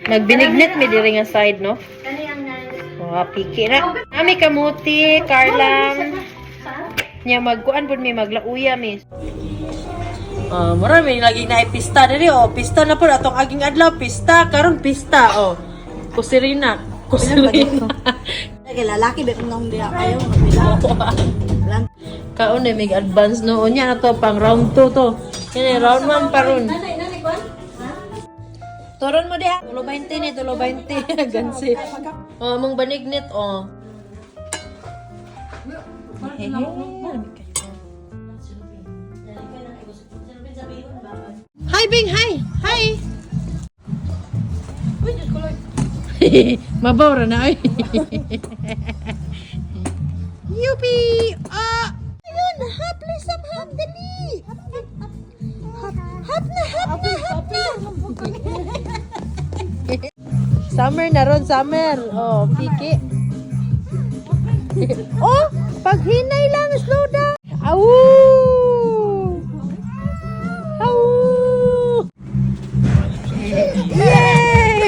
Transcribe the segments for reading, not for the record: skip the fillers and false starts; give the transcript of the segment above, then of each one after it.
Nagbinignit mi diri nga side, no? Wow, piki na. Ami kamuti, Carlang. Nya magkuan pud mi, maglauya mi. Marami lagi na pista diri, oh. Pista na pud atong aging adlaw, pista karon, pista, oh. Kusirina, kusirina. Lagi lalaki ba kung nang diha kayo kapila. Kaon na mig advance no. Unya na to pang round 2 to. Yan eh, round 1 pa ron. Turon mo diha. Tulo 20 ni, tulo 20. Gansi. Oh, among banignit, oh. Hi, Bing! Hi! Hi! Mabaw ra na ay. Yupi! Ah! Ayun! Hap, Lisam! Hap! Dali! Hap! Hap na! Hap na! Hap na! Summer na ron, summer. Oh, piki. Oh, paghinay lang, slow down. Aw! Aw! Yay!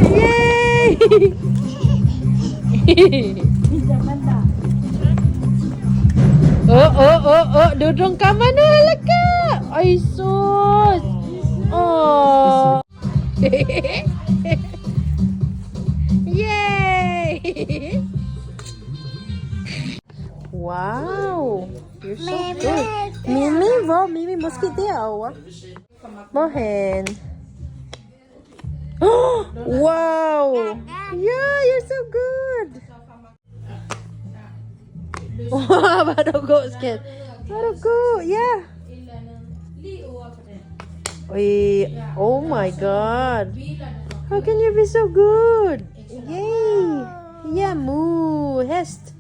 Yay! Oh, dudong ka man, oh, ka. Ay, sus. Oh. Yay! Wow! You're so good. Mimi, wow, Mimi, mosquito awa. Mohen. Oh, wow! Yeah, you're so good. Wow, barugo, scared. Barugo, yeah. Uy, oh my God. How can you be so good? Yay! Yeah, moo, hest.